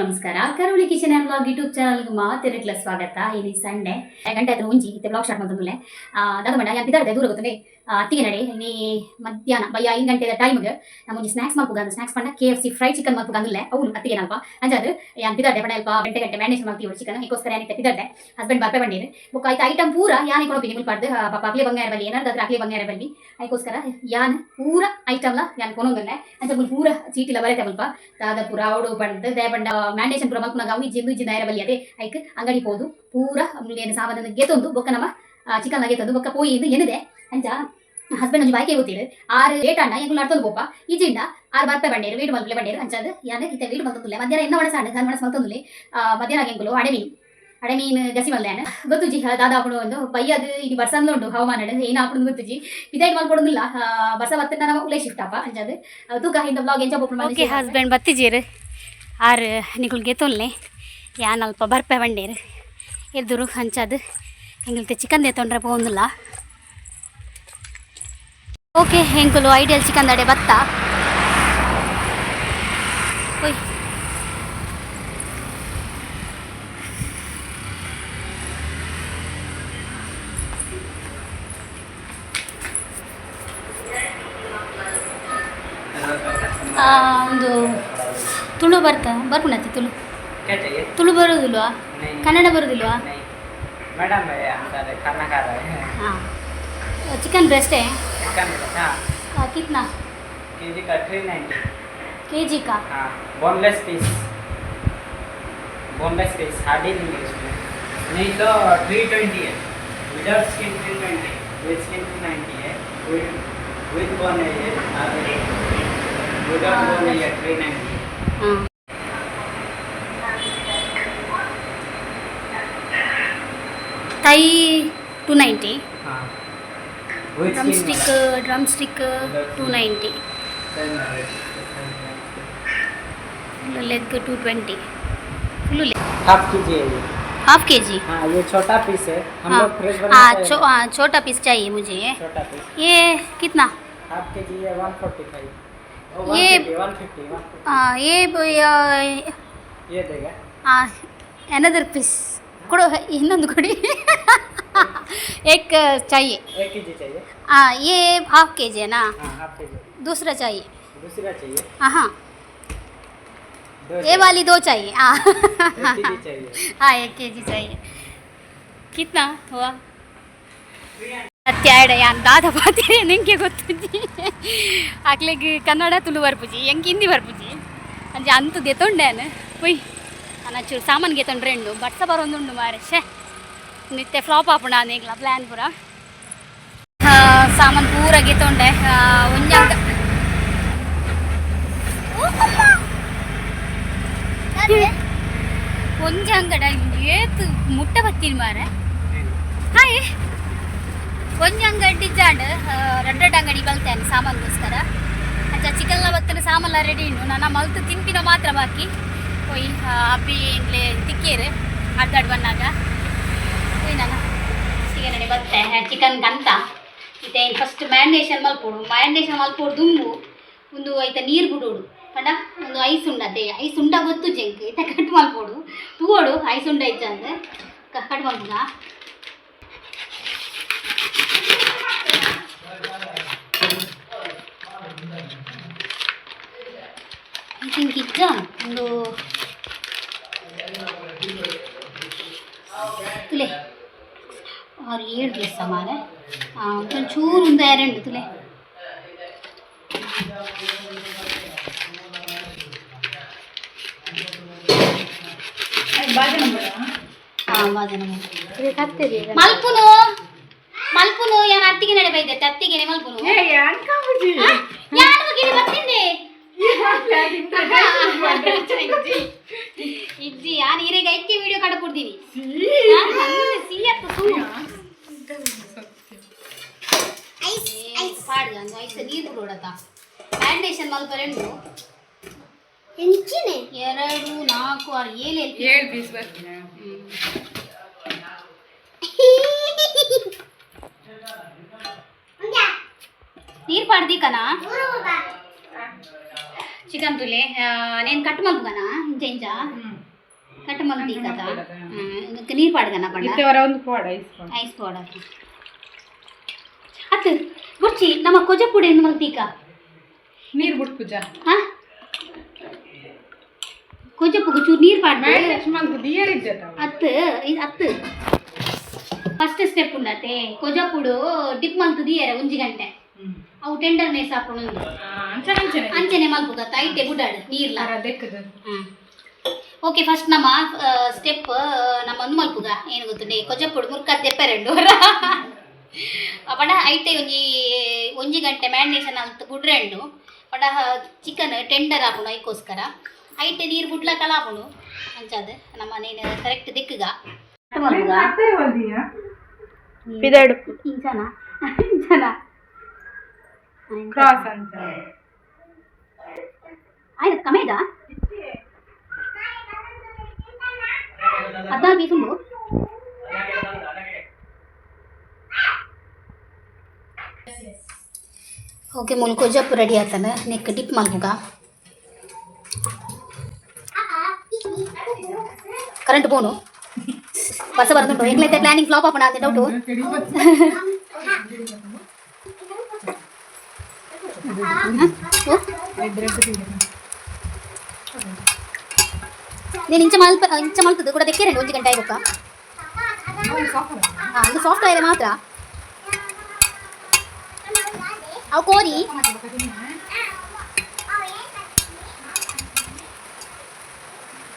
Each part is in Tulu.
ನಮಸ್ಕಾರ. ಕರಾವಳಿ ಕಿಚನ್ ಆ್ಯಂಡ್ ವ್ಲಾಗ್ ಯೂಟ್ಯೂಬ್ ಚಾನಲ್ಗೆ ಮಾತೆರೆಗ್ಲ ಸ್ವಾಗತ. ಇಲ್ಲಿ ಸಂಡೆ, ಗಂಟೆ ಆಯ್ತು ಒಂಜಿ. ಇತ್ತೆ ವ್ಲಾಗ್ ಸ್ಟಾರ್ಟ್ ಮಾಡ್ತಂದುಲ್ಲೆ. ದಾದ ಪಂಡ, ಯಾನ್ ಪಿದಾಡ್ದೆ, ದೂರ ಗೊತ್ತುಂಡೆ. ಅತ್ತಿಗೆ ನಡೆ ಇನಿ ಮಧ್ಯಾಹ್ನ ಬಯ್ಯ 5 ಗಂಟೆದ ಟೈಮ್ಗೆ ನಮ್ಮ ಒಂಜಿ ಸ್ನಾಕ್ಸ್ ಮಲ್ಪುಗ. ಸ್ನಾಕ್ಸ್ ಪಂಡ ಕೆಎಫ್ಸಿ ಫ್ರೈಡ್ ಚಿಕನ್ ಮಲ್ಪುಗ ಅಂದುಲ್ಲೆ ಅವ್ಲು ಅತ್ತಿಗೆ ನಲ್ಪ. ಅಂಚಾದ್ ಯಾನ್ ಪಿದಾಡ್ದೆ. ಪಂಡ ಅಲ್ಪ ಗಂಟೆ ಗಂಟೆ ಮ್ಯಾನೇಜ್ ಮಲ್ತಿ ಚಿಕನ್ ಇಕ್ಕೋಸ್ಕರ ಯಾನ್ ಇತ್ತೆ ಪಿದಾಡ್ದೆ. ಹಸ್ಬೆಂಡ್ ಬರ್ಪೆ ಬಂಡೀರು. ಬೊಕ್ಕ ಆಯ್ತು, ಐಟಮ್ ಪೂರ ಯಾನ್ ಕೊನೊಪಿನಿ ಮುಲ್ಪಾಡ್ದು. ಪಾಪ ಅಕ್ಲೆ ಬಂಗಾರ ಬಲ್ಲಿ, ಏನಾದ್ರು ಅಕ್ಲೆ ಬಂಗಾರ ಬಲ್ಲಿ. ಅದಕ್ಕೋಸ್ಕರ ಯಾನ್ ಪೂರ ಐಟಮ್ಲ ಯಾನ್ ಕೊನೊಂದುಲ್ಲೆ. ಅಂಚ ಮುಲ್ಪ ಪೂರ ಚೀಟಿಲ ಬರೆತೆ. ಮುಲ್ಪ ದಾದ ಪೂರ ಅವಡು ಬಂದ್ ದಾಯೆ ಪಂಡ ಮ್ಯಾಂಡೇಷನ್ ಪೂರ ಮಲ್ಪುನಾಗ ಅವು ಇಜ್ಜಿ, ಇಂದು ಇಜ್ಜಿ ದಾಯರ ಬಲ್ಲಿ. ಅದೇ ಐಕ್ ಅಂಗಡಿ ಪೋದು ಪೂರ ಏನು ಸಾಮಾನು ಗೆತೊಂದು, ಬೊಕ್ಕ ನಮ್ಮ ಚಿಕನ್ ಗೆತೊಂದು ಬೊಕ್ಕ ಪೋಯಿ ಇದು ಎನ್ನುದೆ. ಅಂಚ ಹಸ್ಬೆಂಡ್ ಒಂಜಿ ಬಾಯ್ಕೆ ಗೊತ್ತಿರು. ಆರು ಲೇಟ್ ಅಣ್ಣ ಎಂಕುಲು ನಡ್ತೊಂದು ಪೋಪ. ಇಜ್ಜಿಂಡ ಆರು ಬರ್ಪೆ ಬಂಡೇರು, ವೀಡ್ ಮಲ್ಪಲೆ ಬಂಡೇರು. ಅಂಚಾದ್ ಯಾನ್ ಇತ್ತೆ ವೀಡ್ ಮಲ್ತೊಂದುಲ್ಲೆ. ಮಧ್ಯಾಹ್ನ ಎನ್ನ ಒಣಸ ಆಂಡ್, ಒಣಸ ಮಲ್ತೊಂದುಲ್ಲೆ. ಮಧ್ಯಾಹ್ನ ಎಂಕುಲು ಅಡೆಮೀನ್ ಅಡೆಮೀನ್ ಗಸಿ ಮಲ್ದೆ. ಗೊತ್ತುಜಿ ದಾದ ಆಪುಂಡು ಒಂದು. ಬಯ್ಯಗ್ ಇನಿ ಬರ್ಸಂದ್ಲ ಉಂಡು ಹವಾಮಾನ, ಏನ್ ಆಪುಂಡು ಗೊತ್ತುಜಿ. ಇದಾಗಿ ಮಲ್ಪೊಡುಂದಿಲ್ಲ. ಬರ್ಸ ಬತ್ತಂಡ ನಮ್ಮ ಉಲೇ ಶಿಫ್ಟ್ ಆಪ. ಅಂಚಾದ್ ತೂಕ, ಇಂದ ವ್ಲಾಗ್ ಎಂಚ ಪೋಪುಂಡು. ಓಕೆ, ಹಸ್ಬೆಂಡ್ ಬತ್ತಿಜೇರು. ಆರು ನಿಕುಲು ಗೆತೊನ್ಲೆ, ಯಾನ್ ಅಲ್ಪ ಬರ್ಪೆ ಬಂಡೇರು ಎದುರು. ಅಂಚಾದ್ ಎಂಕುಲು ಚಿಕನ್ ದೇತೊಂಡ್ರೆ ಪೋಂದುಲ್ಲ. ಓಕೆ, ಎಂಕುಲು ಐಡಿಯಲ್ ಚಿಕನ್ ದಡೆ ಬತ್ತ. ಓಯ್, ಒಂದು ತುಳು ಬರ್ತಾ ಬರ್ಪುಂಡತ್ತಿ ತುಳು? क्या चाहिए? ತುಳು ಬರೋದಿಲ್ವಾ? नहीं। ಕನ್ನಡ ಬರೋದಿಲ್ವಾ? नहीं मैडम, है हम सारे खाना खा रहे हैं। हाँ, चिकन ब्रेस्ट है? चिकन, हाँ। कितना? के जी का 390। के जी का? हाँ, बोनलेस पीस, बोनलेस पीस, हार्डी नहीं है उसमें। नहीं तो 320 है। विदाउट स्किन 320, विद स्किन 390 है। विद विद बोन है ये, विदाउट बोन है ये 390। ಹಾಂ, ಥೈ 290. हाँ, with drum skin. Stick, drum stick 290, leg 220, full. Half के जी है ये। हाफ के जी? हाँ, ये छोटा पीस है, हम हाँ लोग फ्रेश हाँ। बनाते हैं। हाँ, छोटा पीस चाहिए मुझे। छोटा पीस। ये कितना? हाफ के जी है 145। 150। ये ये देगा। ಅನದರ್ ಪೀಸ್ ಕೊಡು, ಇನ್ನೊಂದು ಕೊಡಿ. एक चाहिए। 1 के जी चाहिए? हाँ, ये हाफ के जी है ना? हाँ, हाफ के जी। दूसरा चाहिए। दूसरा चाहिए? हाँ हाँ दो ये चाहिए। वाली दो चाहिए, हाँ। 1 के जी चाहिए? हाँ, 1 के जी चाहिए। कितना हुआ? ಅತ್ಯಾಡ ಯಾನ್ ದಾದ ಪಾತಿರೆ ನಿಂಗೆ ಗೊತ್ತುಜಿ. ಅಕ್ಲೆಗ್ ಕನ್ನಡ ತುಳು ಬರ್ಪುಜಿ, ಎಂಕ್ ಹಿಂದಿ ಬರ್ಪುಜಿ. ಅಂಚ ಅಂತು ಗೆತೊಂಡೆ ಪೊಯ್ ಅನ್ನ ಚೂರು ಸಾಮಾನು ಗೆತೊಂಡ್ರೆ ಉಂಡು. ಬಟ್ಸ ಬರೋಂದುಂಡು ಮಾರೆ. ಶೇ, ನಿತ್ತೆ ಫ್ಲಾಪ್ ಆಪುಂಡ ಎಂಕ್ಲ ಪ್ಲ್ಯಾನ್ ಪೂರ. ಸಾಮಾನು ಪೂರ ಗೆತೊಂಡೆ. ಒಂಜಿ ಅಂಕ ಒಂಜಿ ಅಂಗಡ ಏತ್ ಮುಟ್ಟ ಬತ್ತೀನಿ ಮಾರೆ. ಹಾಯ್, ಒಂಜಿ ಅಂಗಡಿ ಇಜ್ಜಾಂಡ್, ರಡ್ಡ್ ರಡ್ಡ್ ಅಂಗಡಿ ಬಲ್ತೇನೆ ಸಾಮಾನ್ಗೋಸ್ಕರ. ಅಂಚ ಚಿಕನ್ಲ ಬತ್ತನ, ಸಾಮಾನ್ಲ ರೆಡಿ ಉಂಡು. ನನ್ನ ಮಲ್ತು ತಿನ್ಪಿನ ಮಾತ್ರ ಬಾಕಿ. ಪೋಯ್ ಅಬ್ಬಿ ಎಂಕ್ಲೆ ತಿಕ್ಕೇರು ಅರ್ಧಾಡ್ ಬನ್ನಾಗ. ಪೋಯ್ ನಾನು ಚಿಕನ್ ನಡೆ ಬತ್ತೆ. ಚಿಕನ್ ಕಂತ ಇತ್ತೆ ಫಸ್ಟ್ ಮ್ಯಾರಿನೇಷನ್ ಮಲ್ಪೊಡು. ಮ್ಯಾರಿನೇಷನ್ ಮಲ್ಪೊಡು ದುಂಬು ಒಂದು ಐತ ನೀರು ಬಿಡೋಡು. ಪಂಡ ಒಂದು ಐಸ್ ಉಂಡ, ಅದೇ ಐಸ್ ಉಂಡ ಗೊತ್ತು ಜೆಂಕ್. ಇತ್ತೆ ಕಟ್ ಮಲ್ಪೊಡು, ತೂವೊಡು ಐಸ್ ಉಂಡ ಇಜ್ಜ ಅಂದ್. ಕಟ್ ಮಲ್ಪುಗ. I think ಇಜ್ಜ ಒಂದು. ತುಲೆ, ಆರು ಏಳು ಪೀಸ್ ಮಾರೆ. ಒಂಚೂರು ಒಂದು ಎರಡು ತುಲೆ. ಹಾಂ, ಬಾಜನ ಮಲ್ಪುನು ಮಲ್ಪುನು. ಯಾನ್ ಅತ್ತಿಗೆ ನಡೆ ಬೈದೆ, ಅತ್ತಿಗೆನೆ ಮಲ್ಪುನು. ಯಾನ್ ಮುಗಿರಿ ಬರ್ತಿಂದೆ ಇಜ್ಜಿ. ಯಾನ್ ಈರೆಗೆ ಐಕ್ಕೆ ವಿಡಿಯೋ ಕಡ ಕೊಡ್ತೀನಿ. ಸಿ ಅತ್ತ ಸೂ ಪಾಡ್ದು ಒಂದು ಐಸ್ ನೀರು ಬಿಡೋಡತ್ತ. ಮ್ಯಾರಿನೇಷನ್ ಮಲ್ಪರೆ ಉಂಟು. ಎರಡು, ನಾಲ್ಕು, ಆರು, ಏಳು. ಏಳು ಪೀಸ್ ಬರ್ತೀನಿ. ನೀರು ಪಾಡ್ದಿಕನಾ ಚಿಕನ್ ತುಲೆ. నేను ಕಟ್ ಮಲ್ಪುಗನಾ? ಇಂಚ ಇಂಚ. ಕಟ್ ಮಲ್ತಿ ಕತ. ನೀರು ಪಾಡ್ಗನ ಪಂಡ. ಇತ್ತೆ ವರ ಒಂದು ಪೋಡ ಐಸ್ ಪೋಡ. ಐಸ್ ಪೋಡ ಅತ್ತು ಬುರ್ಚಿ ನಮ್ಮ ಕೊಜಪುಡಿ ಎಂದು ಮಲ್ತೀಕ. ನೀರು ಬಿಟ್ಟು ಪೂಜಾ. ಹಾ, ಕೊಜಪುಗು ಚೂರು ನೀರು ಪಾಡ್ದು. Marination ಮಲ್ತು their ಇಜ್ಜತ. ಅತ್ತು ಇದು ಅತ್ತು ಫಸ್ಟ್ ಸ್ಟೆಪ್ ಉಂಡತೆ. ಕೊಜಪುಡು ಡಿಪ್ ಮಲ್ತು ದಿಯರೆ ಒಂಜಿ ಗಂಟೆ, ಅವು ಟೆಂಡರ್ನೆಸ್ ಆಪುಂಡು. ಅಂಚನೆ ಅಂಚನೆ. ಅಂಚನೆ ಮಲ್ಪುಗತ್ತ, ಐಟೆ ಬುಡಾಡು ನೀರ್ಲ. ಅರ ದೆಕ್ಕದು. ಓಕೆ, ಫಸ್ಟ್ ನಮ್ಮ ಸ್ಟೆಪ್ ನಮ್ಮ ಒಂದು ಮಲ್ಪುಗ ಏನು ಗೊತ್ತುಂಡೆ, ಕೊಜಪುಡು ಮುರ್ಕ ದೆಪ್ಪರೆಂಡು ಪಡ ಐಟೆ ಒಂಜಿ ಒಂಜಿ ಗಂಟೆ ಮ್ಯಾರಿನೇಷನ್ ಅಂತ ಬುಡ್ರೆಂಡು ಪಡ ಚಿಕನ್ ಟೆಂಡರ್ ಆಪುಂಡು. ಐಕೋಸ್ಕರ ಐಟೆ ನೀರು ಬುಡ್ಲ ಕಲಾಪುಂಡು. ಅಂಚಾದ ನಮ್ಮ ನೇನು ಕರೆಕ್ಟ್ ದಿಕ್ಕುಗ ಮಲ್ಪುಗ. ಪಿದಾಡು. ಇಂಚನ ಇಂಚನ. ಕ್ರಾಸ್ ಅಂಚ. ಆಯ್ತು, ಕಮೇಗ 14 ಪೀಸ್ ಉಂಡು. ಓಕೆ, ಮುಲ್ ಕೊಜಪ್ಪು ರೆಡಿ ಆತನ. ನೆಕ್ ಡಿಪ್ ಮಲ್ಪುಗ. ಕರೆಂಟ್ ಬೋನು ಬರ್ಸ ಬರೋದುಂಟು. ಎಂಗ್ಲೈತೆ ಪ್ಲಾನಿಂಗ್ ಫ್ಲಾಪ್ ಆಪಣ ಅಂತ ಡೌಟು. నేను ಇಂಚ ಮಲ್ಪ ಇಂಚ ಮಲ್ತದ್ದು ಕೂಡ ದೆಕ್ಕೆರೆಂಡು ಒಂಜಿ ಗಂಟೆ ಆಯ್ಬೊಕ್ಕ. ಹಾಂ, ಇದು ಸಾಫ್ಟ್ ಆಗಿದೆ ಮಾತ್ರ. ಅವು ಕೋರಿ.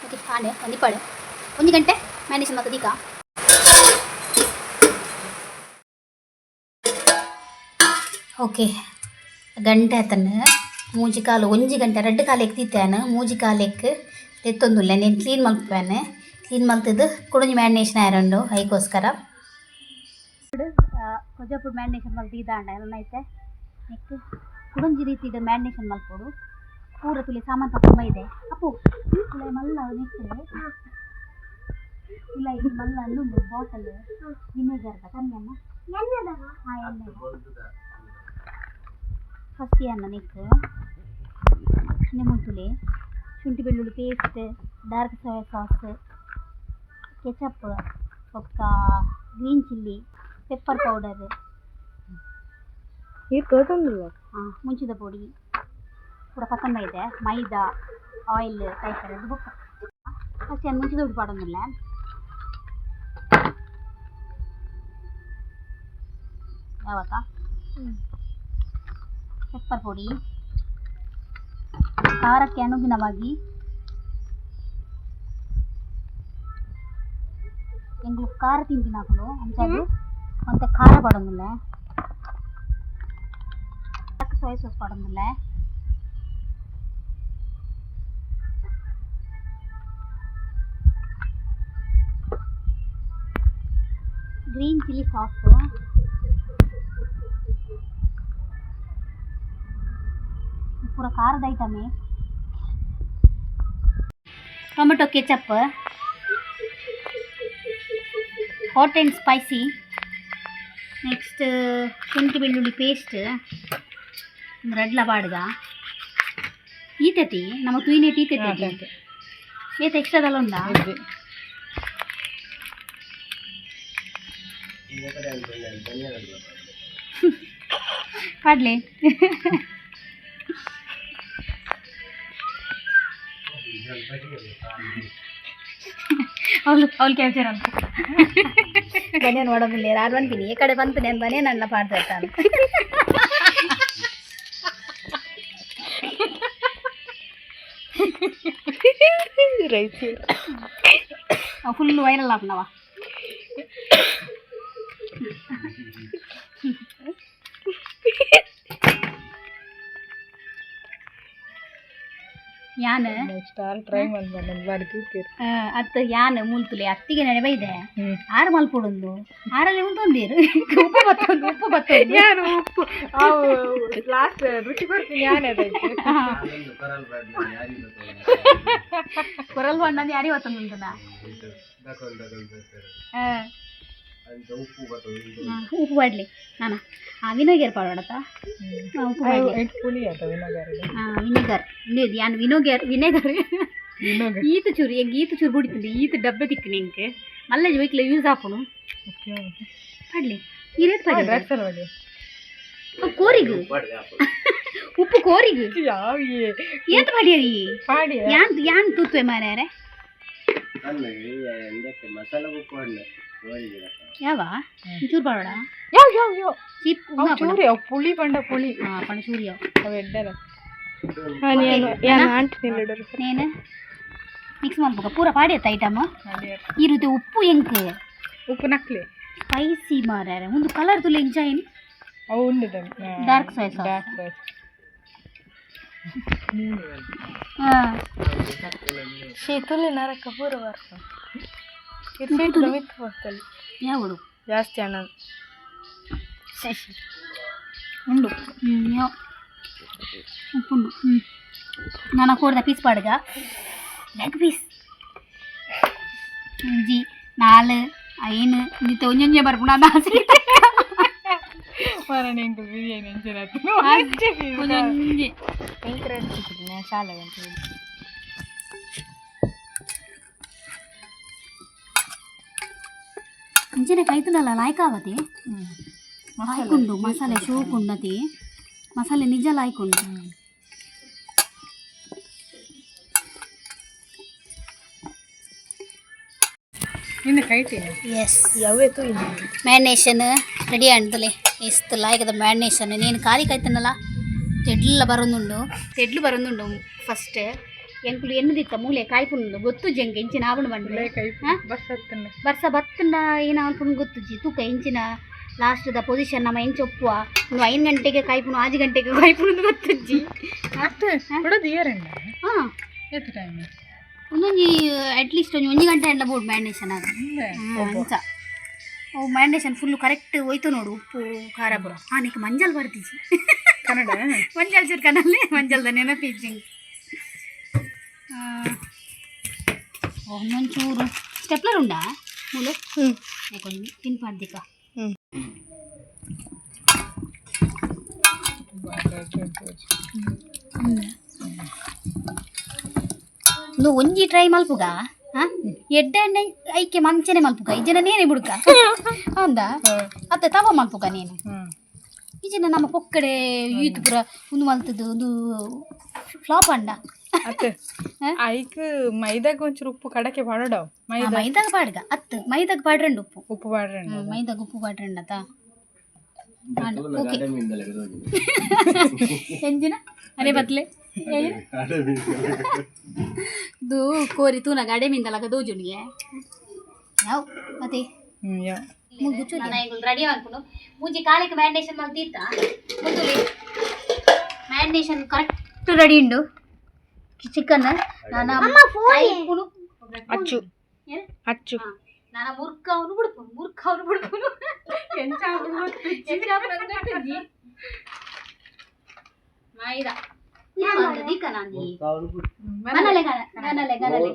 ಓಕೆ, ಆಂಡೆ ಒಂದಿಪ್ಪಾಡು ಒಂಜಿ ಗಂಟೆ ಮ್ಯಾನೇಜ್ ಮಲ್ತದೀಕ. ಓಕೆ, ಗಂಟೆ ಆತನ. ಮೂಜಿ ಕಾಲು ಒಂಜಿ ಗಂಟೆ ರಡ್ಡು ಕಾಲು ಎಕ್ತಿತ್ತೇನು. ಮೂಜಿ ಕಾಲು ಎಕ್ ತೆತ್ತೊಂದುಲ್ಲ. నేను ಕ್ಲೀನ್ ಮಲ್ಪುವೆನು. ಕ್ಲೀನ್ ಮಲ್ತದ್ದು ಕುಡೊಂಜಿ ಮ್ಯಾರಿನೇಷನ್ ಆಯರುಂಡು. ಐಕೋಸ್ಕರ ಕೊಜಪುಡು ಮ್ಯಾರಿನೇಷನ್ ಮಲ್ತು ಇದಾಂಡ ಐತೆ. ನೆಕ್ ಕುಡೊಂಜಿ ರೀತಿದ ಮ್ಯಾರಿನೇಷನ್ ಮಲ್ಪೊಡು. ಪೂರ ತುಲಿ ಸಾಮಾನು ತಕೊಂಬ ಇದೆ. ಅಪ್ಪು, ಉಲಾಯಿ ಮಲ್ಲ ನೆಕ್ ಉಲಾಯಿ ಮಲ್ಲ ಅಲ್ಲುಂಡು ಬಾಟಲ್ ವಿನೆಗರ್ದ ಕಮ್ಮಿ. ಹಾಂ, ಎಣ್ಣೆ. ಫಸ್ಟ್ ಅನ್ನ ನೆಕ್ ಮುಲ್ತುಲೆ ಶುಂಠಿ ಬೆಳ್ಳುಳ್ಳಿ paste, dark soya sauce, ketchup, ಬೊಕ್ಕ ಗ್ರೀನ್ ಚಿಲ್ಲಿ, ಪೆಪ್ಪರ್ ಪೌಡರ್. ನೀರು ತೋತೊಂದಿಲ್ಲ. ಹಾಂ, ಮುಂಚಿದ ಪೊಡಿ ಪೂರ ಪತ್ತಂಬ ಇದೆ. ಮೈದಾ, ಆಯಿಲ್ ತೈತರೆ ಬೊಕ್ಕ ಫಸ್ಟ್ ಏನು ಮುಂಚಿದ ಉಡ್ಡು ಪಾಡೊಂದಿಲ್ಲ ಯಾವತ್ತ. ಪೆಪ್ಪರ್ ಪೊಡಿ ಖಾರಕ್ಕೆ ಅನುಗುಣವಾಗಿ. ಎಂಗ್ಲು ಖಾರ ತಿಂತಿನಾಕುಲು, ಅಂಚಾದ್ ಒಂತೆ ಖಾರ ಪಾಡೊಂದುಲ್ಲೆ. ಸೋಯಾ ಸಾಸ್ ಪಾಡೊಂದುಲ್ಲೆ. ಗ್ರೀನ್ ಚಿಲ್ಲಿ ಸಾಸ್ ಪೂರ ಖಾರದ ಐಟಮೇ. Tomato ketchup, hot and spicy. Next ಶುಂಠಿ ಬೆಳ್ಳುಳ್ಳಿ ಪೇಸ್ಟ್ ರಡ್ಲ ಬಾಡ್ಗ. ಈತತಿ ನಮ್ಮ ತುಯಿನೇಟ್ ಈತತಿ ಏತ ಎಕ್ಸ್ಟ್ರಾದಲ್ಲ ಉಂಡಾ? ಪಾಡ್ಲೆ. ಅವಳು ಅವಳು ಕ್ಯಾಪ್ಚರ್ ಅಂತ ಬನಿಯನ್ ಒಡಂಬುಲ್ಲೇರು ಆರು ಪನ್ಪಿನಿ. ಈ ಕಡೆ ಬಂತು ನಾನು ಬನಿಯನ್ ಅನ್ನ ಪಾಡ್ತಾ ಇರ್ತಾನೆ. ರೈಸ್. ಫುಲ್ ವೈರಲ್ ಆಪುನವ. ಯಾನ್ ನೆಕ್ಸ್ಟ್ ಆಲ್ ಟ್ರೈ ಮಲ್ಪಂಡು ಬಾರಿ ತೂಪೇರು. ಅತ್ತ ಯಾನ್ ಮುಲ್ತುಲೆ ಅತ್ತಿಗೆ ನಡೆ ಬೈದೆ. ಆರು ಮಲ್ಪೊಡೊಂದು ಆರಲ್ಲಿ ಉಂತೊಂದೇರು ಉಪ್ಪು ಬತ್ತೊಂದು ಉಪ್ಪು ಬತ್ತೊಂದು. ಯಾರು ಉಪ್ಪು ಅವು ಲಾಸ್ಟ್ ರುಚಿ ಕೊಡ್ತೀನಿ ಯಾನೇ ಅದಕ್ಕೆ. ಕೊರಲ್ ಬಣ್ಣದ ಯಾರಿ ಬತ್ತೊಂದುಂಟುನ. ಉಪ್ಪು ಬಾಡ್ಲಿ ನಾನ ವಿನೋಗೇರ್ ಪಾಡೋಡತ್ತ ಉಪ್ಪು ಬಾಡ್ಲಿ. ಪುಳಿ ಆತ ವಿನಗರ್. ವಿನೆಗರ್ ಯಾನ್ ವಿನೋಗೇರ್ ವಿನೆಗರ್. ಈತ ಚೂರು ಎಂಕ್ ಈತ ಚೂರು ಬುಡಿತುಂಡು. ಈತ ಡಬ್ಬೆ ತಿಕ್ಕುನಿ ಎಂಕ್ ಮಲ್ಲ ವೆಹಿಕಲ್ ಯೂಸ್ ಆಪುನು. ಪಾಡ್ಲೆ, ಇರೇತ್ ಪಾಡ್ಲೆ. ಡ್ರೆಸ್ ಅಲ್ಲ. ಕೋರಿಗು ಉಪ್ಪು, ಕೋರಿಗು. ಯಾವ? ಏತ್ ಪಾಡ್ಯರಿ? ಪಾಡಿ. ಯಾನ್ ಯಾನ್ ತೂತುವೆ ಮಾರ್ಯಾರೆ. ಮಸಾಲ ಬುಕ್. ಯಾವ ಚೂರು ಪಾಡೋಡ? ಯಾವ ಯಾವ ಯಾವ? ಚೀಪ್. ಅವು ಚೂರಿ, ಅವು ಪುಳಿ ಪಂಡ ಪುಳಿ. ಹಾಂ, ಪಂಡ ಚೂರಿ ಅವು. ಅವು ಎಡ್ಡಲ್ಲ. ನಾನು ಆಂಟಿ ನಿಲ್ಲಡರು. ನೇನು ಮಿಕ್ಸ್ ಮಲ್ಪುಗ. ಪೂರ ಪಾಡ್ಯತ್ತ ಐಟಮ್ ಈ ರೀತಿ. ಉಪ್ಪು ಎಂಕ್. ಉಪ್ಪು ನಕ್ಲಿ. ಸ್ಪೈಸಿ ಮಾರ್ಯಾರೆ. ಒಂದು ಕಲರ್ ತುಲೆ ಎಂಜಾಯ್. ಅವು ಉಂಡು. Dark soy sauce. Dark soy. ಹಾಂ. ಶೀತುಲಿ ನರಕ ಪೂರ ಬರ್ಸ ಇದು ಶೀತಲ ಮಿತ್ತು ಬರ್ತಲ್ಲ. ಯಾವಡು? ಜಾಸ್ತಿ ಹಣ. ಉಂಡು. ಹ್ಞೂ, ಯಾವ ಉಪ್ಪುಂಡು. ಹ್ಞೂ, ನಾನು ಕೋಡ್ದ ಪೀಸ್ ಪಾಡುಗ, ಲೆಗ್ ಪೀಸ್. ಒಂಜಿ ನಾಲ್ ಐನ್ ಇಂದಿತ್ತೆ ಒಂಜೊಂಜೆ ಬರ್ಪುಣ ಆಸೆ. ಮರಣ ಎಂಕುಲು ಬಿರಿಯಾನಿ ಅಂಚಿನ. ಒಂಜೊಂಜೆ. ಶಾಲೆ. ಅಂಚನೆ ಕೈತುಂಡಲ ಲಾಯ್ಕ್ ಆವತೆ. ಲಾಯ್ಕುಂಡು ಮಸಾಲೆ ಶೋಕುಂಡತಿ. ಮಸಾಲೆ ನಿಜ ಲಾಯ್ಕುಂಡು. ನಿನ್ನ ಕೈತೀನಿ. ಎಸ್. ಯಾವೇ ತು. ಮ್ಯಾರಿನೇಷನ್ ರೆಡಿ ಆಂಡ್ತಲೆ. ಇಸ್ತ್ ಲಾಯ್ಕದ ಮ್ಯಾರಿನೇಷನ್. నేను ಖಾಲಿ ಕೈತನಲ್ಲ, ತೆಡ್ಲ ಬರೊಂದುಂಡು, ತೆಡ್ಲು ಬರೊಂದುಂಡು. ಫಸ್ಟ್ ಎಂಕುಲು ಎನ್ನುದಿತ್ತ ಮೂಲೆ ಕಾಯ್ಪುಂಡು ಗೊತ್ತು ಜಂಕ್ ಎಂಚಿನ ಆವಣ ಬಂಡು. ಕೈ. ಹಾ? ಬಸ್ ಹತ್ತನ್ನ. ಬರ್ಸ ಬತ್ತಂಡ ಏನ ಅನ್ಕೊಂಡು ಗೊತ್ತುಜಿ. ತೂಕ ಎಂಚಿನ ಲಾಸ್ಟ್ the position ನಮ್ಮ ಎಂಚ ಒಪ್ಪುವ. ಒಂದು 5 ಗಂಟೆಗೆ ಕಾಯ್ಪುನು, 6 ಗಂಟೆಗೆ ಕಾಯ್ಪುನು ಗೊತ್ತುಜ್ಜಿ. ಅತ್ತೆ ಕೊಡೋದು ಇಯರಂಡ. ಹಾಂ. ಏತ್ ಟೈಮ್? ಒಂದೊಂಜಿ ಅಟ್ಲೀಸ್ಟ್ ಒಂಜಿ ಒಂಜಿ ಗಂಟೆ ಅಂಡ ಬೋರ್ಡ್ ಮ್ಯಾರಿನೇಷನ್ ಅದು. ಅಂಚ ಅವು ಮ್ಯಾರಿನೇಷನ್ ಫುಲ್ಲು ಕರೆಕ್ಟ್ ಹೋಯ್ತು ನೋಡು, ಉಪ್ಪು ಖಾರ ಪೂರ. ಹಾಂ, ನೀಕು ಮಂಜಲ್ ಬರ್ತಿಜಿ. ಕನ್ನಡ. ಮಂಜಲ್ ಚೂರು ಕನಲ್ಲಿ ಮಂಜಲ್ದ ನೆನಪಿಜ್ಜಿ. ಒಂದೊಂಚೂರು ಸ್ಟೆಪ್ಲರ್ ಉಂಡಾ ಮೂಲೆ? ಹ್ಞೂ. కొంచెం ತಿನ್ಪಾಡ್ದಿಕ್ಕ. ಹ್ಞೂ. నువ్వు ಒಂಜಿ ಟ್ರೈ ಮಲ್ಪುಗ. ಹಾಂ, ಎಡ್ಡೆ ಎಣ್ಣೆ ಐಕೆ ಮಂಚನೆ ಮಲ್ಪುಗ. ಈ ಜನ ನೇನೆ ಬುಡ್ಕ ಹೌದಾ? ಅತ್ತೆ ತವ ಮಲ್ಪುಗ ನೀನು. ಹ್ಞೂ. ಈ ಜನ ನಮ್ಮ ಪೊಕ್ಕಡೆ ಈತ್ ಪೂರ ಒಂದು ಮಲ್ತದ್ದು ಒಂದು ಫ್ಲಾಪ್ ಅಂಡ. ಅತ್ತೆ. ಹಾ? ಐಕ್ ಮೈದಾಗ ಒಂಚೂರು ಉಪ್ಪು ಕಡಕೆ ಪಾಡೋಡವು ಮೈದಾ. ಮೈದಾಗ ಪಾಡ್ಗ ಅತ್ತು, ಮೈದಾಗ ಪಾಡ್ರಂಡು ಉಪ್ಪು. ಉಪ್ಪು ಪಾಡ್ರಂಡ. ಮೈದಾಗ ಉಪ್ಪು ಪಾಡ್ರಂಡತ. ಓಕೆ, ಎಂಜಿನ ಅರೆ ಬದ್ಲೆ ದು ಕೋರಿ ತೂನಾಗ ಅಡೆ ಮಿಂದಲಾಗ ದೋಜುಣಿಗೆ ಯಾವ ಮತ್ತೆ. ಹ್ಞೂ, ಯಾವ. ರೆಡಿ ಅನ್ಕೊಂಡು ಮುಂಚೆ ಕಾಲಿಗೆ ಮ್ಯಾರಿನೇಷನ್ ಮಲ್ತೀರ್ತ ಮುಂದುಲಿ. ಮ್ಯಾರಿನೇಷನ್ ಕರೆಕ್ಟ್ ರೆಡಿ ಉಂಡು ಚಿಕನ್. ನಾನು ಅಚ್ಚು. ಏನು? ಅಚ್ಚು. ನಾನು ಮುರ್ಕವನು ಬಿಡ್ಪುನು, ಮುರ್ಕವನು ಬಿಡ್ಪುನು. ಎಂಚ ಗೊತ್ತುಜ್ಜಿ. ಮೈದಾ ದಿಕ್ಕ ನಾಂದಿ ಗನಲೆ ಗನಲೆ ಗನಲೆ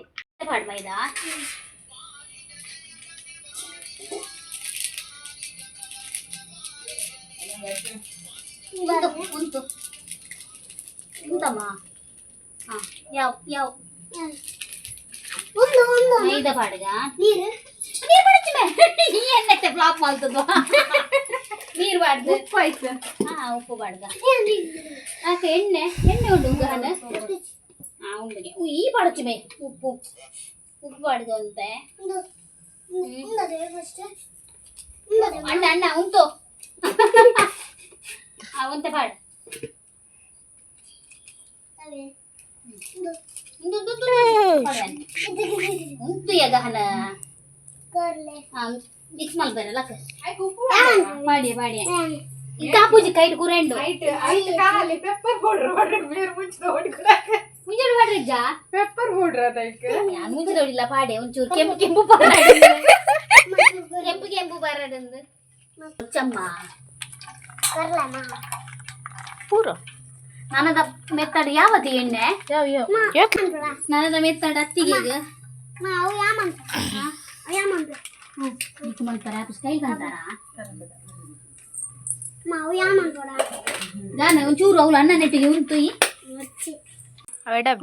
ಪಾಡ್ ಮೈದಾ. ಉಂಟು ಉಂಟು ಉಂಟಮ್ಮ. ಹಾಂ, ಯಾವ ಯಾವ ಮೈದಾ ಪಾಡ್ಗ. ನೀರು ನೀರು ಪಡಚ್ಚುಮೆ. ಈ ಎಣ್ಣೆ ಫ್ಲಾಪ್ ಮಾಡ್ತದ. ನೀರು ಬಾಡ್ದು. ಉಪ್ಪು ಆಯ್ತು. ಹಾ, ಉಪ್ಪು ಬಾಡ್ಗ. ಆಕೆ ಎಣ್ಣೆ ಎಣ್ಣೆ ಉಂಟು ಗಹನ. ಹಾ, ಉಂಡುಗೆ ಈ ಪಡಚ್ಚುಮೆ. ಉಪ್ಪು ಉಪ್ಪು ಬಾಡ್ಗ ಅಂತೆ. ಅಣ್ಣ ಅಣ್ಣ ಉಂಟು. ಆ ಒಂತೆ ಪಾಡ್. ಉಂಟು ಉಂಟು ಉಂಟು ಉಂಟು ಯಗಹನ. ಮಿಕ್ಸ್ ಮಲ್ಪೇರಲ್ಲ. ಮಾಡಿ ಮಾಡಿ ಈ ಕಾಪೂಜಿ ಕೈಟ್ ಕುರೆಂಡು. ಐಟ್ ಐಟ್ ಕಾಲಿ ಪೆಪ್ಪರ್ ಪೌಡರ್ ಪಾಡ್ರೆ ಬೇರೆ ಮುಂಚಿನ ಹೊಡ್ಕೊಡ. ಮುಂಜಾನೆ ಮಾಡ್ರಿಜ್ಜ. ಪೆಪ್ಪರ್ ಪೌಡರ್ ಅದ ಐಕ್. ನಾನು ಮುಂಚೆ ನೋಡಿಲ್ಲ. ಪಾಡೆ ಒಂಚೂರು ಕೆಂಪು ಕೆಂಪು ಪಾಡ, ಕೆಂಪು ಕೆಂಪು ಬಾರಡಂದು ಚಮ್ಮ. ಪೂರ. ನನದ ಮೆತ್ತಡ ಯಾವತ್ತು ಎಣ್ಣೆ. ಯಾವ ಯಾವ? ನನದ ಮೆತ್ತಡ ಅತ್ತಿಗೆ ಮಲ್ಪರ ಸ್ಟೈಲ್ ಅಂತಾರ. ದಾನ ಒಂಚೂರು ಅವಳು ಅಣ್ಣ ನೆಟ್ಟಿಗೆ ಉಂಟು.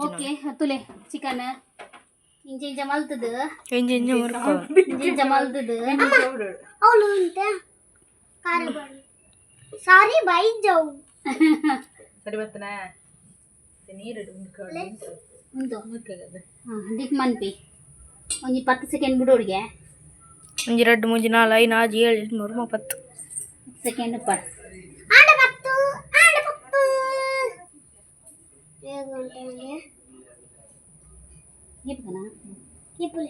ಓಕೆ, ಹತ್ತುಲೆ ಚಿಕನ್. ಇಂಚ ಇಂಚ ಮಲ್ತದು. ಇಂಜಿ ಇಂಜಿ ಮುರ್ಕೊ. ಇಂಚ ಇಂಚ ಮಲ್ತದು. ಅವಳು ಉಂಟ ಕಾರ ಸಾರಿ ಬೈ ಜಾವು. ಸರಿ ಬತ್ತನ. ಉಂದು ದಿಕ್ ಮನ್ಪಿ ಒಂಜಿ 10 ಸೆಕೆಂಡ್ ಬಿಡೋಡಿಗೆ. ಒಂಜಿ 2 3 4 5 6 7 8 9 10. ಸೆಕೆಂಡ್ ಪಡ್. ಆಡ ಬತ್ತು ಆಡ ಬತ್ತು ಬೇಗ ಉಂಟು. ಏಪಗನ? ಇಪ್ಪುಲೆ.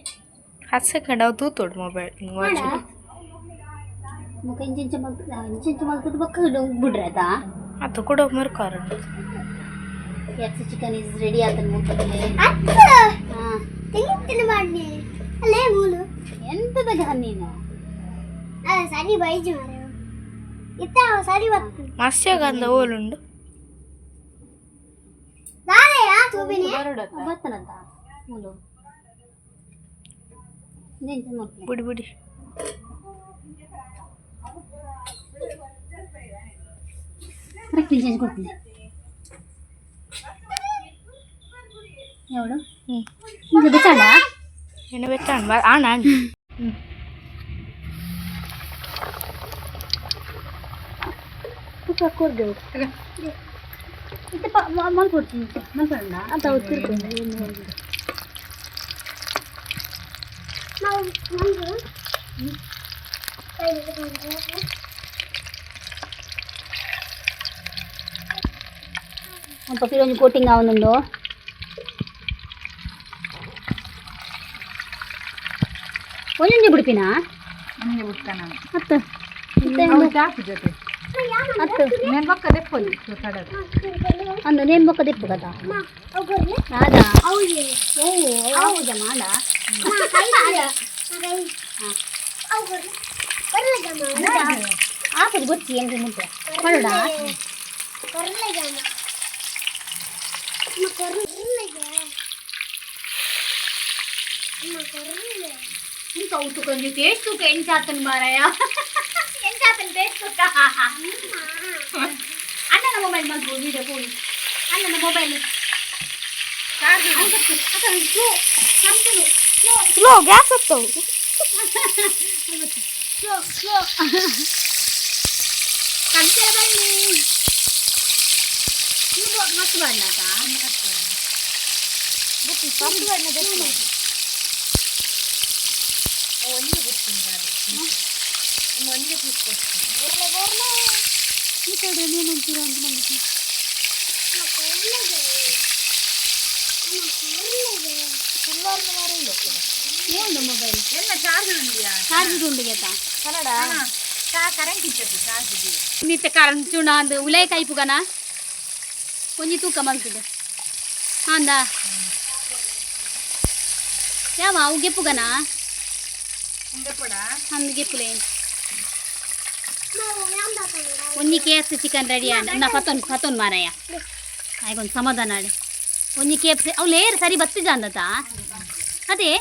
10 ಸೆಕೆಂಡ್ ಅವು ತೂತೋಡು ಮೊಬೈಲ್ ವಾಚ್. ಮುಖ ಇಂಚ ಇಂಚ ಮಲ್ತದ, ಇಂಚ ಇಂಚ ಮಲ್ತದ ಬೊಕ್ಕ ಬಿಡ್ರಿ ಆತಾ. ಅದು ಕೂಡ ಮುರ್ಕಾರ. ಕೆಫ್ಸಿ ಚಿಕನ್ is ready ಆತನ ಮುಖದಲ್ಲಿ. ಅತ್ತ. ಹಾ. ತಿಂತೀನಿ ಮಾಡಿ ಅಲ್ಲೇ ಮೂಲು. ಎಂತದ ನೀನು? ಅಲ್ಲ ಸರಿ ಬೈಜು ಮಾರೆ ಇತ್ತ ಸರಿ ಬತ್ತು. ಮಸ್ಯಗಂಧ ಓಲುಂಡು. ದಾರೆಯಾ ತೂಬಿನಿ. ಬತ್ತನಂತ ಮೂಲು ಇಂಚ ಮಲ್ಪಲೆ. ಬಿಡಿ ಬಿಡಿ. ಕರೆಕ್ಟ್ ಇಂಚ ಇಂಚ ಕೊಡ್ತೀನಿ ಯಾವಳು. ಹ್ಞೂ. ಇಂಚ ಬೆಚ್ಚಾಡ. ಎಣ್ಣೆ ಬೆಚ್ಚಾಣ ಆಣ ಆಣ. ಇತ್ತೆ ಮಲ್ಪೊಡ್ತೀನಿ ಮಲ್ಪಡೋಣ ಅಂತ ತಿರ್ಕೊಂಡು. ನಾವು ನಮ್ದು ಒಂದು ಪಕ್ಕದ ಒಂಜಿ ಕೋಟಿಂಗ್ ಆವೊಂದುಂಡು. ಒಂಜೊಂಜಿ ಬಿಡ್ಪಿನಾ? ಅತ್ತ ಅತ್ತ ಅಂದು ನೇಮ್ ಬೊಕ್ಕ ದೆಪ್ಪು ಕದ. ರಾಧಾ. ಅವ್ಗೆ. ಓ ಹೌದಾ ಮಾಡ. ಆಪುಜಿ ಗೊತ್ತಿ ಎಂಕ್ ಮುಟ್ಟೆ ಪಡೋಡ. ಇಂಕ ಅವು కొంచెం ಟೇಸ್ಟ್ ತೂಕ ಎಂಚಾತನ್ ಮಾರಾಯ, ಎಂಚಾತನ್ ಟೇಸ್ಟ್ ತೂಕ. ಅಣ್ಣನ ಮೊಬೈಲ್ ಮಲ್ಪು ವಿಡಿಯೋ ಪೋಯಿ ಅಣ್ಣನ ಮೊಬೈಲ್. ಸ್ಲೋ. ಸ್ಲೋ ಗ್ಯಾಸ್ ಹತ್ತವು. ಸ್ಲೋ ಸ್ಲೋ ಕಂತೆ ಬನ್ನಿ. ನೀವು ಮಸ್ತ್ ಬಣ್ಣಕ. ಈ ಕಡೆ ನೀನಂತೀರ ಅಂತ ನಂಗೆ. ಏನು ಮೊಬೈಲ್ ಚಾರ್ಜ್ ಉಂಡು ಗೆತ್ತ ನಿತ್ಯ ಕರೆಂಟ್ ಚೂಣ ಅಂದ್ ಉಲೈ ಕೈಪುಗನ ಒಂಜಿ ತೂಕ ಮಲ್ತದೆ ಅಂದ ಯಾವ ಅವು ಗೆಪ್ಪುಗನ ಅಂದ್ ಗೆಪ್ಪುಲೆ. ಒಂಜಿ ಕೆಎಫ್ಸಿ ಚಿಕನ್ ರೆಡಿ ಆಂಡ್ ನಾ ಫತೋನ್ ಫತೋನ್ ಮಾರಾಯ ಆಯ್ಕೊಂದು ಸಮಾಧಾನ ಆಡು. ಒಂಜಿ ಕೆಎಫ್ಸಿ ಅವು ಲೇರ್ ಸರಿ ಬತ್ತಿಜ ಅಂದತ ಅದೇ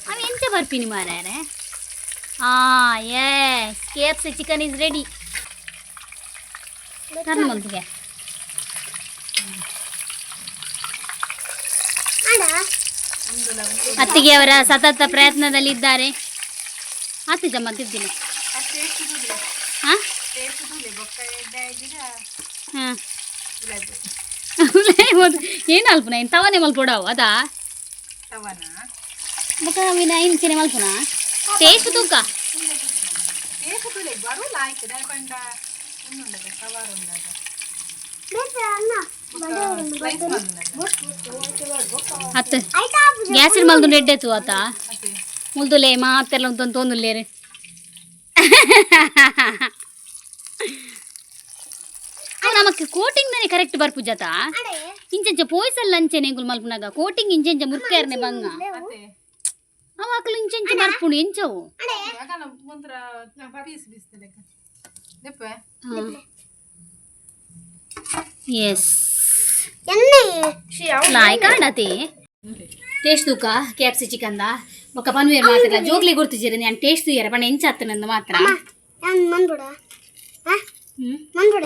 ಅವ ಎಂಚ ಬರ್ಪಿನಿ ಮಾರಾಯರೆ. ಆ yes, KFC chicken is ready. Turn ಮಲ್ಪುಗೆ. ಅತ್ತಿಗೆ ಅವರ ಸತತ ಪ್ರಯತ್ನದಲ್ಲಿದ್ದಾರೆ. ಆತಿಜ ಮತ್ತಿದ್ದೀನಿ. ಹಾಂ ಹಾಂ ಏನು ಅಲ್ಪನ ಏನು ತವನೆ ಮಲ್ಪೊಡವು ಅದಾ ಬೊಕ ಅವಿನ ಇಂಚಿನ ಮಲ್ಪುನ ಟೇಸ್ಟ್ ತೂಕ. ಅತ್ತ ಗ್ಯಾಸಿನ ಮಲ್ದು ಎಡ್ಡೆತ್ತು ಆತ ಮುಲ್ದುಲೆ ಮಾತೆಲ್ಲ ಉಂತೊಂದು ತೋಂದುಲ್ಲೇರು. ಅವು ನಮಕ್ ಕೋಟಿಂಗ್ ದಾನೆ ಕರೆಕ್ಟ್ ಬರ್ಪುಜತ. ಇಂಚಂಚ ಪೋಯ್ಸಲ್ ಅಂಚೆನೆ ಎಂಕುಲು ಮಲ್ಪುನಾಗ ಕೋಟಿಂಗ್ ಇಂಚಂಚ ಮುರ್ಕೇರ್ನೆ ಬಂಗ ಅವು ಅಕಲು ಇಂಚಂಚ ಬರ್ಪುಂಡು ಎಂಚವು. ಎಸ್ ಲಾಯ್ಕ ಆಂಡತಿ ಟೇಸ್ಟ್ ತೂಕ ಕೆಎಫ್ಸಿ ಚಿಕನ್ the ಬೊಕ್ಕ ಪನ್ವೇರ್ ಮಾತ್ರ ಜೋಗ್ಲಿ ಗುರ್ತಿಜಿರಿ ನಾನು ಟೇಸ್ಟ್ ತೂಯರ ಪಂಡ ಎಂಚ ಆತನಂದು ಮಾತ್ರ. ಮನ್ಬಿಡ. ಹ್ಮ್. ಮನ್ಬಿಡ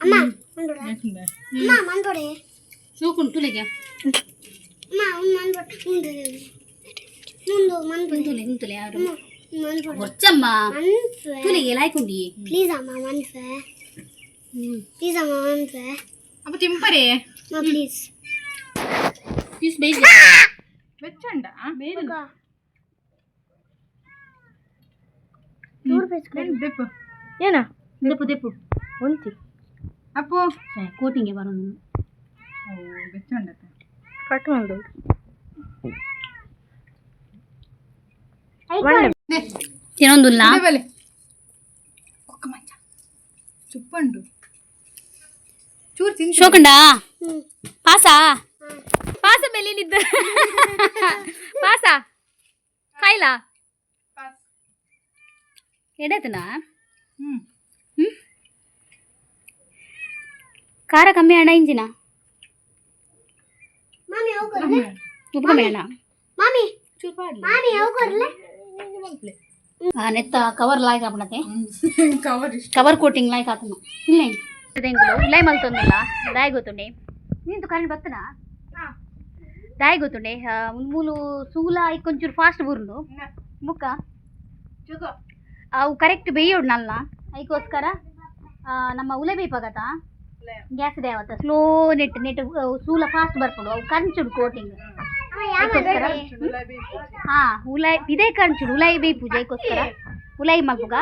ಅಮ್ಮ, ಮನ್ಬಿಡ ಅಮ್ಮ, ಮನ್ಬಿಡ. ಸೂಕುಂಟು ತುಲಿಗೆ. ಮನ್ಪು ಮುಂದು ಮನ್ಪು. ಉಂತುಲೆ ಉಂತುಲೆ ಯಾರು. ಮನ್ಪು. ಬೊರ್ಚಮ್ಮ. ಮನ್ಪು. ತುಲೆಗೆ ಲಾಯ್ಕುಂಡಿ. ಪ್ಲೀಸ್ ಅಮ್ಮ, ಮನ್ಪೆ. ಪ್ಲೀಸ್ ಅಮ್ಮ, ಮನ್ಪೆ. ಅಪ್ಪ ತಿಂಪರೆ. ಮಾ, ಪ್ಲೀಸ್. ಪೀಸ್ ಬೇಯ್ಸಿ. ಬೆಚ್ಚಂಡ. ದೆಪ್ಪು. ಏನ? ದೆಪ್ಪು ದೆಪ್ಪು. ಒಂತಿ. ಅಪ್ಪು. ಕೋಟಿಂಗೆ ಬರೋದು. ಬೆಚ್ಚಂಡ. ಕಟ್ ಮಾಡು. ತಿನ್ನೊಂದುಲ್ಲ. ಬಲೆ ಕುಕ್ಕ ಮಂಚ ಚುಪ್ಪಂಡು ಚೂರು ತಿಂದು. ಶೋಕಂಡ ಪಾಸ ಪಾಸ ಬೆಲೆಲಿದ್ದ ಪಾಸ ಕಾಯ್ಲಾ. ಪಾಸ್. ಎಡತನಾ? ಹ್ಮ್. ಹ್ಮ್, ಖಾರ ಕಮ್ಮಿ ಅಣ್ಣ ಇಂಜಿನ. ಮಾಮಿ ಹೋಗಲ್ಲ. ಉಪ್ಪು ಕಮ್ಮಿ ಅಣ್ಣ. ಮಾಮಿ, ಮಾಮಿ ಹೋಗಲ್ಲ. ನೆತ್ತ ಕವರ್ ಲಾಯ್ಕ್ ಆಪಣತೆ. ಕವರ್ ಇಷ್ಟ. ಕವರ್ ಕೋಟಿಂಗ್ ಲಾಯ್ಕ್ ಆತನು ಇಲ್ಲ. ದೆಂಗುಲು ಇಲ್ಲೈ ಮಲ್ತೊಂದಿಲ್ಲ, ದಾಯ ಗೊತ್ತುಂಡೆ. ನಿಂತು ಕರೆಂಟ್ ಬತ್ತನಾ? ದಾಯ ಗೊತ್ತುಂಡೆ. ಮೂಲು ಸೂಲ ಒಂಚೂರು ಫಾಸ್ಟ್ ಬುರುಂಡು ಮುಕ್ಕ. ಚುಗೋ. ಅವು ಕರೆಕ್ಟ್ ಬೇಯೋಡು ನಲ್ಲ. ಅದಕ್ಕೋಸ್ಕರ ನಮ್ಮ ಉಲೆ ಬೇಪಾಗತ್ತ ಗ್ಯಾಸ್ ಇದೆ ಅವತ್ತ ಸ್ಲೋ ನೆಟ್ ನೆಟ್ ಸೂಲ ಫಾಸ್ಟ್ ಬರ್ಕೊಂಡು ಅವು ಕಂಚುಡು ಕೋಟಿಂಗ್. ಅದಕ್ಕೋಸ್ಕರ ಹಾ ಉಲಾಯ್ ಇದೇ ಕಂಚುಡು ಉಲಾಯ್ ಬೇಪು. ಅದಕ್ಕೋಸ್ಕರ ಉಲಾಯ್ ಮಲ್ಪುಗ.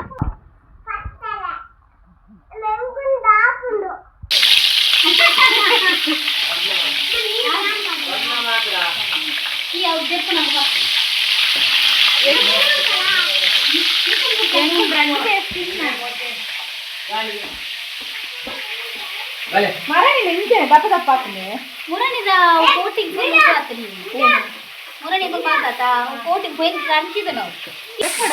ಬಲೆ. ಮರಣಿನ ಇಂಚನೆ ದಪ್ಪ ದಪ್ಪ ಹಾಕುನೆ. ಮುರಣಿದ ಕೋಟಿಂಗ್ ಮುರಣಿ ಮಾತಾತ ಕೋಟಿಂಗ್ ಪೋಯಿನ ಕಂಚಿದ ನಾವು. ಎಪ್ಪಡ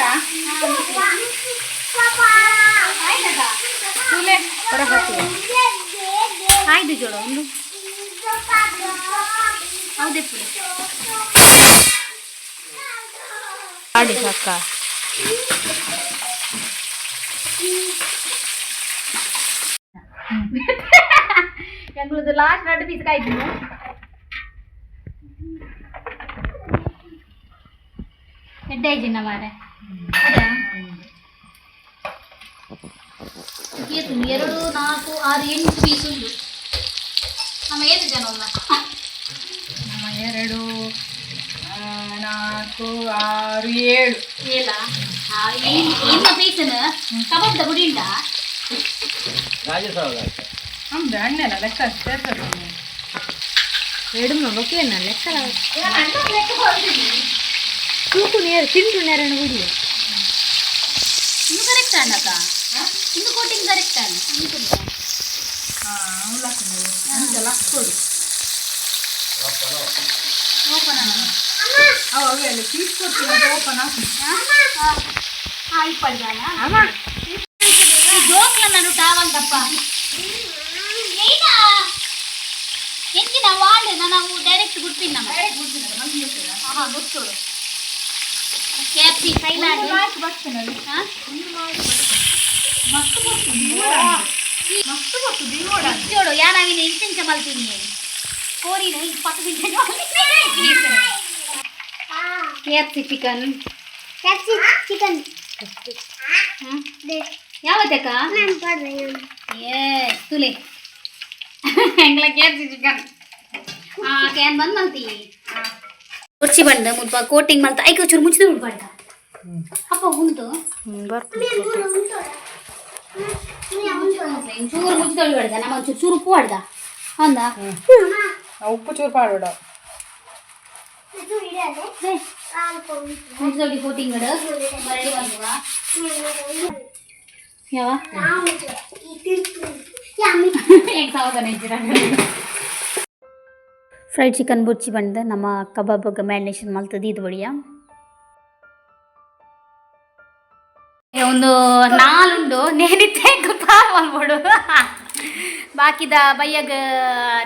ಚೂಲೆ ಹೊರ ಹಾಕು. ಆಯ್ತು ಜೋಳ ಒಂದು ಹೌದೇ. ಆಡಿ ಅಕ್ಕ. ಎಂಗ್ಳದು ಲಾಸ್ಟ್ ಎರಡು ಪೀಸ್ ಕಾಯ್ತು. ಎಡ್ಡೆ ಚಿನ್ನ ಮಾರೆ. ಏತು 2, 4, 6, 8 ಪೀಸ್ ಉಂಟು. ನಮ್ಮ ಏತು ಜನ ಉಲ್ಲ? ನಮ್ಮ 2, 4, 6, 7. ಏಲ ಇನ್ನ ಪೀಸನ್ ಕಬಾಬ್ದ ಪುಡಿ ಉಂಟಾ? ರಾಜ್ಯಸಭಾ. ನಮ್ದು ಅಣ್ಣನ ಲೆಕ್ಕ ಸೇರ್ತದೆ. ಎಡುಮ ಬೊಕ್ಕೇನ ಲೆಕ್ಕ ತೂಕು ನೇರ ತಿಂಟು ನೇರಣ ಗುಡಿ. ಇನ್ನು ಕರೆಕ್ಟ್ ಅಣ್ಣಕ್ಕ, ಇನ್ನು ಕೋಟಿಂಗ್ ಕರೆಕ್ಟ್ ಅಣ್ಣ. ಹಾಂ, ಅವಳು ಲಕ್ಕೊಡು. ಓಪನ್ ಅಣ್ಣ. ಅವು ಅವೇ ಅಲ್ಲಿ ಪೀಸ್ ಕೊಡ್ತೀನಿ, ಓಪನ್ ಹಾಕು. ಹಾ ಇಪ್ಪಡ್ದಾನ ಜೋಕ್ಲ ನಾನು ಟಾವಂತಪ್ಪ. ಎಂಚಿನ ವಾಲ್ಡ್ ನಾವು ಡೈರೆಕ್ಟ್ ಗುಡ್ಪಿನ ನಮ್ಮ. ಹಾ ಗೊತ್ತೋಡು ಕ್ಯಾಪ್ಸಿ ಕೈಲಾಡಿ. ಮಾರ್ಕ್ ಬರ್ತೇನೆ ಅದು. ಹಾ? ಮಸ್ತ್ ಬರ್ತದೆ, ಮಸ್ತ್ ಬರ್ತದೆ ದೀವೋಡ. ನೋಡು ಯಾನಾವಿನ ಇಂಚಿಂಚ ಮಲ್ತೀನಿ ಕೋರಿನ ಹಿಂಗೆ ಪಕ್ಕ. KFC chicken. ಕ್ಯಾಪ್ಸಿ ಚಿಕನ್. ಯಾವತ್ತಕ್ಕ? ನಾನು ಪಡ್ವೆ. ಏ ತುಲೆ ಎಂಗ್ಲ ಕೆಎಫ್ಸಿ ಚಿಕನ್. ಆ can ಬಂದ್ ಮಲ್ತಿ ಕುರ್ಚಿ ಬಂದ ಮುಲ್ಪ ಕೋಟಿಂಗ್ ಮಲ್ತ ಐಕ ಚೂರು ಮುಚ್ಚಿದ ಬಿಡ್ಬಾರ್ದ ಅಪ್ಪ ಉಂಟು. ಚೂರು ಮುಚ್ಚಿದ ಬಿಡ್ದ ನಮ್ಮ ಒಂಚೂರು ಚೂರು ಉಪ್ಪು ಹೊಡ್ದ ಹೌದಾ? ಉಪ್ಪು ಚೂರು ಪಾಡೋಡ. ಮುಚ್ಚಿದೊಡಿ ಕೋಟಿಂಗ್ ರೆಡಿ ಬಂದುವ ಯಾವ ಹೆಂಗೆ ಸಾವಧಾನ ಇದ್ದೀರಾ? ಫ್ರೈಡ್ ಚಿಕನ್ ಬುರ್ಚಿ ಬಂದು ನಮ್ಮ ಕಬಾಬ್ ಮ್ಯಾರಿನೇಷನ್ ಮಲ್ತದ್ದು ಇದು ಬಡಿಯ. ಒಂದು ನಾಲುಂಡು ನೇನಿತ್ತೆ ಪಾರ್ ಮಲ್ಬೋಡು. ಬಾಕಿದ ಬಯ್ಯಗ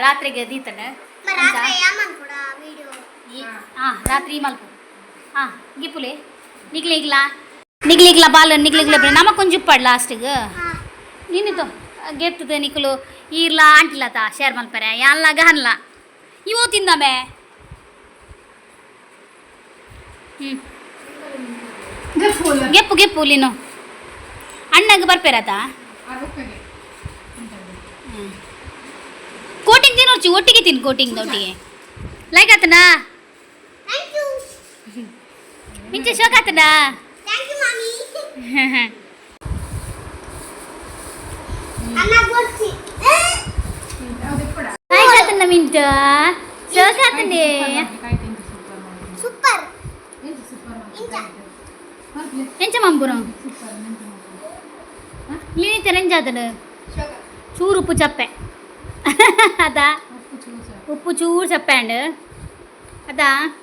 ರಾತ್ರಿಗೆ ದೀತನ. ಹಾಂ ರಾತ್ರಿ ಮಲ್ಪು. ಹಾಂ ಗಿಪ್ಪುಲೆ ನಿಗ್ಲಿಗ್ಲ ನಿಗ್ಲಿಗ್ಲ ಬಾಲ್ ನಿಗ್ಲಿಗ್ಲ ನಮಕ್ ಒಂಜಿ ಉಪ್ಪಾಡ್ ಲಾಸ್ಟಿಗೆ ನಿನ್ನಿತು ಗೆತ್ತದ ನಿಕುಲು ಈರ್ಲ ಆಂಟಿಲತ ಶೇರ್ ಮಲ್ಪರೆ ಯಾನ್ಲ ಗಹನ್ಲ ಇವು ತಿಂದಮೆ. ಗೆಪ್ಪು ಗೆಪ್ಪು ಲೀನು ಅಣ್ಣಗೆ ಬರ್ಪೇರತ. ಕೋಟಿಂಗ್ ತಿನ್ನೋರ್ಚಿ ಒಟ್ಟಿಗೆ ತಿನ್, ಕೋಟಿಂಗ್ ಒಟ್ಟಿಗೆ ಲೈಕ್ ಆತನಾ? Thank you. ಮಿಂಚೆ ಶೋಕ್ ಆತನಾ? Thank you ಮಾಮಿ. ಅಣ್ಣ ಗೊತ್ತಿ. ಲೈಕ್ ಆತನ ಮಿಂಚ, ಶೋಕ್ ಆತನೆ. ಸೂಪರ್ ಇಂಚ. ಎಂಚ ಮಂಪುನು ಲೀನಿತ ಎಂಜಾತನ? ಚೂರು ಉಪ್ಪು ಚಪ್ಪೆ ಅದ, ಉಪ್ಪು ಚೂರು ಚಪ್ಪೆ ಅಂಡ್ ಅದ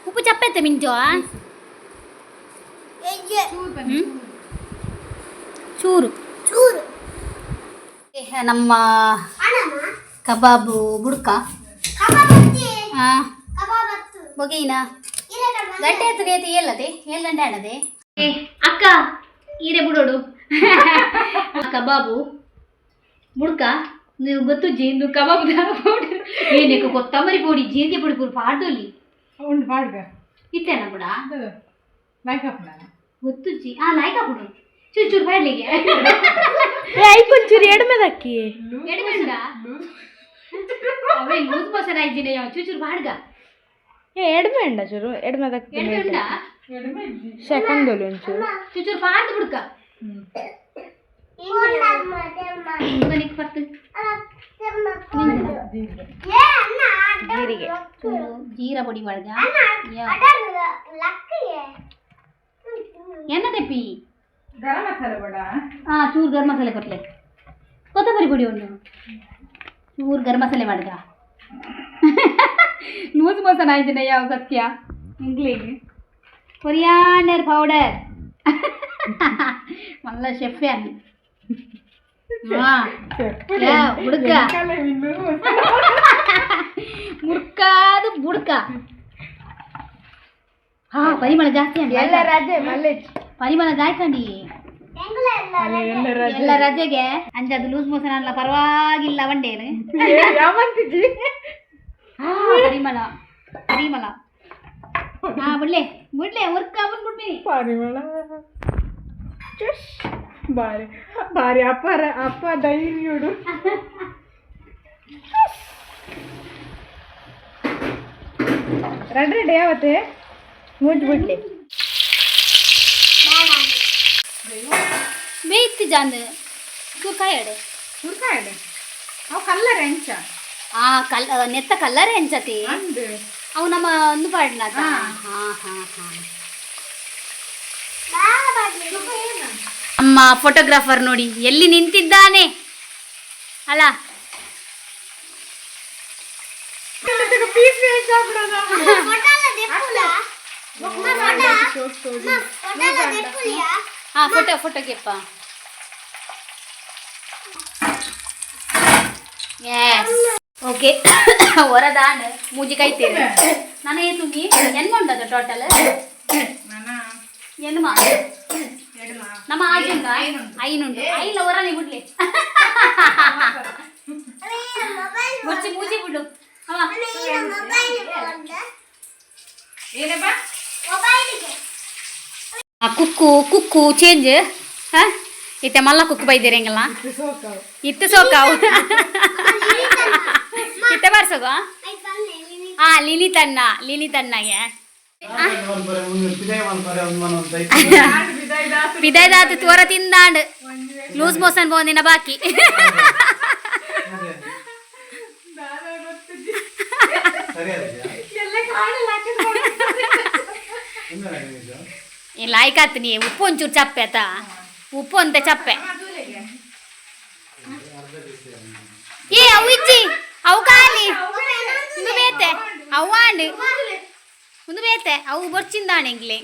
ಉಪ್ಪು ಚಪ್ಪೆ ಮಿಂಚು. ಎಜ್ಜೆ. ಚೂರು. ಚೂರು. ನಮ್ಮ ಅಣ್ಣಮ್ಮ. ಕಬಾಬು ಬುಡ್ಕ. ಕಬಾಬ್ ಅತ್ತಿ. ಹಾಂ. ಕಬಾಬ್ ಅತ್ತು. ಬೊಗೆಯಿನ. ಇರ. ಗಂಟೆ ಆಯ್ತದೆ ಐತಿ ಎಲ್ಲದೆ ಏಳು ಗಂಟೆ ಆಣದೆ. ಏ ಅಕ್ಕ, ಈರೆ ಬುಡೋಡು ಕಬಾಬು ಬುಡ್ಕ. ನೀವು ಗೊತ್ತುಜ್ಜಿ ಇಂದು ಕಬಾಬ್ ಏನಕ್ಕೆ ಕೊತ್ತಂಬರಿ ಪೊಡಿ, ಜೀರಿಗೆ ಪೊಡಿ ಪೂರ ಪಾಡೊಲಿ. ಉಂಡು ಪಾಡ್ಗ. ಇತ್ತೇನ ಕೂಡ. ಲೈಕ್ ಅಪ್ ನಾನು. ಗೊತ್ತುಜ್ಜಿ, ಆ ಲಾಯ್ಕ ಪುಡು ಚೂರು ಚೂರು ಪಾಡ್ಲಿಕ್ಕೆ. ಏ ಐಕೊಂಚೂರು ಎಡ್ಮೆದಕ್ಕಿ. ಎಡಬೇಡ, ಅವೇ ಲೂಸ್ ಮೋಷನ್ ಆಯ್ಜಿನ, ಚೂರು ಚೂರು ಪಾಡ್ಗ. ಏ ಎಡ್ಮೆ ಉಂಡ, ಚೂರು ಎಡ್ಮೆದಕ್ಕಿ. ಎಡಬೇಡ. ಸೆಕೆಂಡೊಲಿ ಒಂಚೂರು. ಚೂರು ಚೂರು ಪಾಡ್ದು ಬುಡ್ಕ. ಬನಿಕ್ ಪತ್ತು. ಏ ಅಣ್ಣ. ಜೀರಿಗೆ. ಚೂರು ಜೀರಾ ಪೊಡಿ ಪಾಡ್ಗ. ಲಕ್ಕಿಗೆ. ಎನ್ನ ತೆಪ್ಪಿ. ಗರಂ ಮಸಾಲೆ ಬೇಡ. ಹಾಂ, ಚೂರು ಗರಂ ಮಸಾಲೆ ಕೊಟ್ಲೆ, ಕೊತ್ತಂಬರಿ ಪೊಡಿ ಉಂಡು, ಚೂರು ಗರಂ ಮಸಾಲೆ ಮಾಡ್ಗ. ಲೂಸ್ ಮೋಸನ್ ಆಯ್ತಿನ ಯಾವ ಸತ್ಯ ಇಂಗ್ಲಿಗೆ. ಕೊರಿಯಾಂಡರ್ ಪೌಡರ್ ಮಲ್ಲ ಶೆಫ್ ಅನ್ನು ಬುಡ್ಕ. ಮುಡ್ಕಾದು ಬುಡ್ಕ. ಹಾ, ಪರಿಮಳ ಜಾಸ್ತಿ ಅಂడి. ಎಲ್ಲ ರಜೆ ಮಲ್ಲೇಜ್. ಪರಿಮಳ ಗಾಯ್ಕಂಡಿ. ಎಲ್ಲ ರಜೆಗೆ ಅಂಜದು ಲೂಸ್ ಮೋಷನ್ ಅಲ್ಲ, ಪರವಾಗಿಲ್ಲ ವಂಡೇನು. ಯಾವಂತಿಜಿ? ಹಾ, ಪರಿಮಳ ಪರಿಮಳ. ಹಾ, ಬಿಡ್ಲೆ ಬಿಡ್ಲೆ, ವರ್ಕ ಬಂದ್ಬಿಡ್ಬಿ. ಪರಿಮಳ ಬಾರಿ ಬಾರಿ. ಅಪ್ಪ ಅಪ್ಪ ಧೈರ್ಯುಡು. ರೆಡ್ ರೆಡ್ ಯಾವತ್ತೆ ಮುಜ್ ಬಿಡ್ಲಿ. ಬೇಯ್ತು ಜಾಂದ್ ಕಾಯಡು. ಹುರ್ಕಾಯಡೆ ಅವು ಕಲ್ಲರ್ ಎಂಚ? ಆ ಕಲ್ ನೆತ್ತ ಕಲ್ಲರ್ ಎಂಚತಿ. ಅಂದ್. ಅವು ನಮ್ಮ ಒಂದು ಪಾಡ್ಲ. ಹಾ ಹಾ ಹಾ. ನಮ್ಮ ಫೋಟೋಗ್ರಾಫರ್ ನೋಡಿ ಎಲ್ಲಿ ನಿಂತಿದ್ದಾನೆ ಅಲ್ಲ. ಪೀಸ್ ವೇಸ್ಟ್ ಆಗ್ಬಿಡೋದ. ಹಾ, ಫೋಟೋ ಫೋಟೋಗೆಪ್ಪ. Yes, okay. ಹೊರದಾಂಡ್ ಮೂಜಿ ಕೈತೇನೆ ನಾನು. ಏತುಂಗಿ ಎನ್ಮ ಉಂಟದ ಟೋಟಲ್? ಎನ್ಮ. ನಮ್ಮ ಆಜುಂಡ ಐನುಂಟು, ಐನ ಹೊರನೆ ಬಿಡ್ಲಿ. ಮುಚ್ಚಿ ಮೂಜಿ ಬಿಡು ಅವ. ಏನಪ್ಪ? ಆ ಕುಕ್ಕು ಕುಕ್ಕು ಚೇಂಜ್. ಹಾ, ಇತ್ತೆ ಮಲ್ಲ ಕುಕ್ಕು ಬೈದಿರಂಗಿಲ್ಲ. ಇತ್ತು ಸೋಕಾವು ಇತ್ತೆ ಬರ್ಸೋಗ. ಆ ಲಿಲಿತಣ್ಣ, ಲಿಲಿತಣ್ಣಗೆ ಪಿದಾಯ್ದಾತು ತೋರ ತಿಂದಾಂಡ್, ಲೂಸ್ ಮೋಷನ್ ಬಂದಿನ ಬಾಕಿ. ಇಲ್ಲ, ಆಯ್ಕಾತ್ ನೀ ಉಪ್ಪು ಒಂಚೂರು ಚಪ್ಪೆ ಆತ, ಉಪ್ಪು ಅಂತ ಚಪ್ಪೆ. ಏ ಅವು ಇಜ್ಜಿ, ಅವು ಖಾಲಿ. ಒಂದು ಬೇತೆ ಅವು ಆಂಡ್ ಒಂದು ಬೇತೆ ಅವು ಬೊರ್ಚಿಂದಾಣೆ ಎಂಗ್ಲೆ.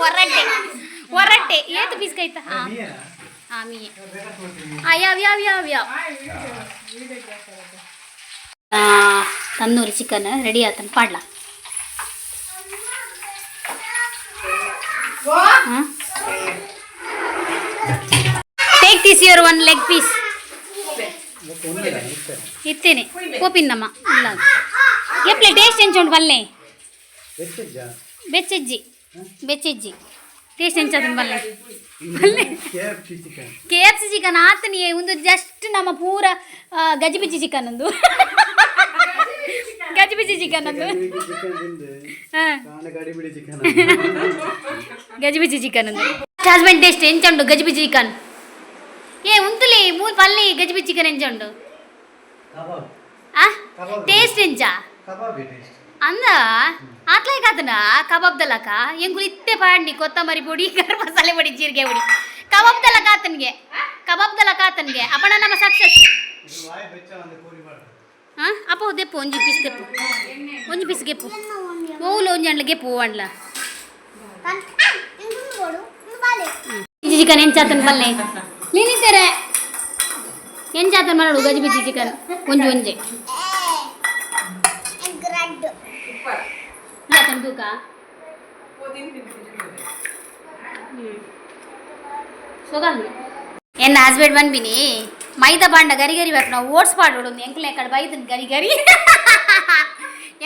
ಹೊರಟೆ ಹೊರಟೆ ಏತು ಪೀಸ್ ಕೈತ. ಹಾ ಹಾ, ಮೀ ಆ ಯಾವ ಯಾವ ಯಾವ ಯಾವ ತಂದೂರಿ ಚಿಕನ್ ರೆಡಿ ಆತನ ಪಾಡ್ಲ. Take this your one leg piece. ಇತ್ತೇನೆ ಕೋಪಿನ್ನಮ್ಮ ಇಲ್ಲ. ಎಪ್ಲೆ ಟೇಸ್ಟ್ ಎಂಚುಂಡು ಬಲ್ಲೆ ಬೆಚ್ಚಜ್ಜಿ. ಬೆಚ್ಚಿಜ್ಜಿ. ಟೇಸ್ಟ್ ಎಂಚದ ಬಲ್ಲೆ? ಕೆಎಫ್ಸಿ ಚಿಕನ್ ಆತನಿಯೇ ಒಂದು. ಜಸ್ಟ್ ನಮ್ಮ ಪೂರ ಗಜಿಬಿಜಿ ಚಿಕನ್ ಒಂದು, ಗಜಿಬಿಜಿ ಚಿಕನ್ ಒಂದು. ಹಾ. ಗಜಿಬಿಜಿ ಚಿಕನ್ ಒಂದು. ಹಸ್ಬೆಂಡ್, ಟೇಸ್ಟ್ ಎಂಚ ಉಂಟು ಗಜಿಬಿಜಿ ಚಿಕನ್? ಏ ಉಂತುಲಿ ಮೂರು ಪಲ್ಲಿ. ಗಜಿಬಿಜಿ ಚಿಕನ್ ಎಂಚ ಉಂಟು? ಆ ಟೇಸ್ಟ್ ಎಂಚ ಅಂದ? ಆತ್ಲೈಕ್ ಆತನ ಕಬಾಬ್ ದಲಕ ಎಂಕುಲು ಇತ್ತೆ ಪಾಡ್ನಿ ಕೊತ್ತಂಬರಿ ಪೊಡಿ, ಗರಂ ಮಸಾಲೆ ಪೊಡಿ, ಜೀರಿಗೆ ಪೊಡಿ. ಕಬಾಬ್ ದಲಕ ಆತನಿಗೆ, ಕಬಾಬ್ ದಲಕ ಆತನಿಗೆ. ಅಪಣ ನಮ್ಮ ಸಕ್ಸಸ್. ಹಾಂ ಅಪ್ಪ, ದೆಪ್ಪು ಒಂಜಿ ಪೀಸ್, ದೆಪ್ಪು ಒಂಜಿ ಪೀಸ್. ಗೆಪ್ಪು ಓವುಲ ಒಂಜಿ ಅಂಡ್ಲ ಗೆಪ್ಪು ಅಂಡ್ಲ. ಚಿಕನ್ ಎಂಚಾತನ್ ಬಲ್ಲೆ ಲೀಲಿತಾರೆ? ಎಂಚಾತನ್ ಮಾಡೋಡು ಗಜಿಬಿಜಿ ಚಿಕನ್? ಒಂಜಿ ಒಂಜಿ. ರಡ್ಡು. ಆತನ್ ತೂಕ. ಸೊಗಲ್ದು ಎನ್ನ ಹಸ್ಬೆಂಡ್ ಬಂದ್ಬಿನಿ ಮೈದಾ ಬಾಂಡ ಗರಿ ಗರಿ ಬೇಕು. ನಾವು ಓಟ್ಸ್ ಪಾಡೋಡು. ಎಂಕುಲು ಎಕ್ಕಡ ಬೈದನ್ ಗರಿ ಗರಿ.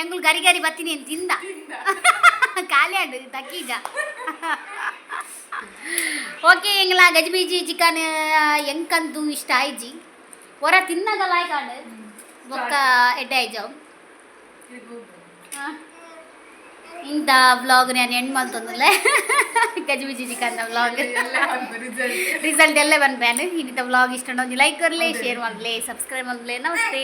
ಎಂಕುಲು ಗರಿ ಗರಿ ಬತ್ತೀನಿ ಏನು ತಿಂದ ಖಾಲಿ ಆಗ್ತದೆ ತಕ್ಕೀಜ. ಓಕೆ, ಎಂಗ್ಲ ಗಜಿಬಿಜಿ ಚಿಕನ್ ಎಂಕಂತೂ ಇಷ್ಟ ಆಯ್ಜಿ. ಹೊರ ತಿನ್ನಗಲ್ಲ ಕಾಂಡು ಬೊಕ್ಕ ಎಡ್ಡೆ ಆಯ್ಜವು. ಇಂಥ ವ್ಲಾಗ್ ನಾನು ಎಂಡ್ ಮಲ್ತೊಂದುಲ್ಲೆ. ಗಜಿಬಿಜಿ ಚಿಕನ್ ವ್ಲಾಗ್ ರಿಸಲ್ಟ್ ಎಲ್ಲ ಬಂದ್ಬ್ಯಾನ್. ಇಂಥ ವ್ಲಾಗ್ ಇಷ್ಟ ಒಂಜಿ ಲೈಕ್ ಕೊರ್ಲೆ, ಶೇರ್ ಮಾಡಲೆ, ಸಬ್ಸ್ಕ್ರೈಬ್ ಮಾಡಲೆ. ನಮಸ್ತೆ.